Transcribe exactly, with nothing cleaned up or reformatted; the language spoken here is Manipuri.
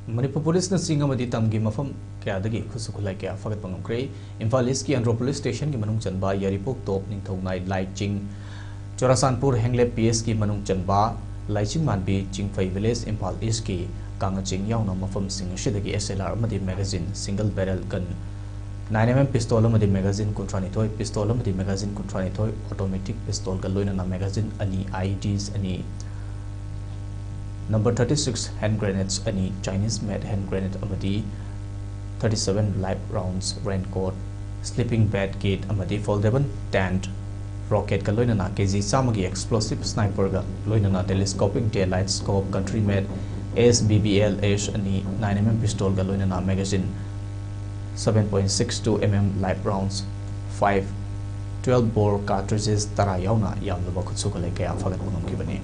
ꯃꯅꯤꯄꯨꯔ ꯄꯨꯂꯤꯁꯅ ꯆꯤꯡ ꯑꯃꯗꯤ ꯇꯝꯒꯤ ꯃꯐꯝ ꯀꯌꯥꯗꯒꯤ ꯈꯨꯠꯁꯨ ꯈꯨꯠꯂꯥꯏ ꯀꯌꯥ ꯐꯥꯒꯠꯄ ꯉꯝꯈ꯭ꯔꯦ꯫ ꯏꯝꯐꯥꯜ ꯏꯁꯀꯤ ꯑꯟꯗ꯭ꯔꯣ ꯄꯨꯂꯤꯁ ꯁ꯭ꯇꯦꯁꯟꯒꯤ ꯃꯅꯨꯡ ꯆꯟꯕ ꯌꯥꯏꯔꯤꯄꯣꯛ ꯇꯣꯞ, ꯅꯤꯡꯊꯧꯅꯥꯏ ꯂꯥꯏ ꯆꯤꯡ, ꯆꯨꯔꯥꯆꯥꯟꯄꯨꯔ ꯍꯦꯡꯂꯦꯞ ꯄꯤ ꯑꯦꯁꯀꯤ ꯃꯅꯨꯡ ꯆꯟꯕ ꯂꯥꯏꯆꯤꯡ ꯃꯥꯟꯕꯤ ꯆꯤꯡꯐꯩ ꯚꯤꯂꯦꯖ, ꯏꯝꯐꯥꯜ ꯏꯁꯀꯤ ꯀꯥꯡꯉꯆꯤꯡ ꯌꯥꯎꯅ ꯃꯐꯝꯁꯤꯡ ꯑꯁꯤꯗꯒꯤ ꯑꯦꯁ ꯑꯦꯜ ꯑꯥꯔ ꯑꯃꯗꯤ magazine, single barrel gun, nine M M pistol ꯑꯃꯗꯤ ꯃꯦꯒꯥꯖꯤꯟ ꯀꯨꯟꯊ꯭ꯔꯥꯅꯤꯊꯣꯏ, ꯄꯤꯁꯇꯣꯜ ꯑꯃꯗꯤ ꯃꯦꯒꯥꯖꯤꯟ ꯀꯨꯟꯊ꯭ꯔꯥꯅꯤꯊꯣꯏ, ꯑꯣꯇꯣꯃꯦꯇꯤꯛ ꯄꯤꯁꯇꯣꯜꯒ ꯂꯣꯏꯅꯅ ꯃꯦꯒꯥꯖꯤꯟ ꯑꯅꯤ, ꯑꯥꯏ ꯏ ꯗꯤꯁ ꯑꯅꯤ, number thirty six hand grenades ꯑꯅꯤ, ꯆꯥꯏꯅꯤꯁ ꯃꯦꯗ ꯍꯦꯟ ꯒ꯭ꯔꯦꯅꯦꯗ ꯑꯃꯗꯤ thirty seven live rounds, raincoat, sleeping bag kit ꯑꯃꯗꯤ ꯐꯣꯜꯗꯦꯕꯜ ꯇꯦꯟꯠ, ꯔꯣꯀꯦꯠꯀ ꯂꯣꯏꯅꯅ ꯀꯦ ꯖꯤ ꯆꯥꯝꯃꯒꯤ ꯑꯦꯛꯁꯄ꯭ꯂꯣꯁꯤꯚ ꯁ꯭ꯅꯥꯏꯄꯔꯒ ꯂꯣꯏꯅꯅ telescopic day light scope, country made S B B L S ꯑꯅꯤ, ꯅꯥꯏꯟ ꯑꯦꯝ ꯑꯦꯝ ꯄꯤꯁꯇꯣꯜꯒ ꯂꯣꯏꯅꯅ magazine, seven point six two M M live rounds, five twelve bore cartridges ꯇꯔꯥ ꯌꯥꯎꯅ ꯌꯥꯝꯂꯕ ꯈꯨꯠꯁꯨ ꯈꯨꯠꯂꯥꯏ ꯀꯌꯥ ꯐꯥꯒꯠꯄ ꯉꯝꯈꯤꯕꯅꯤ꯫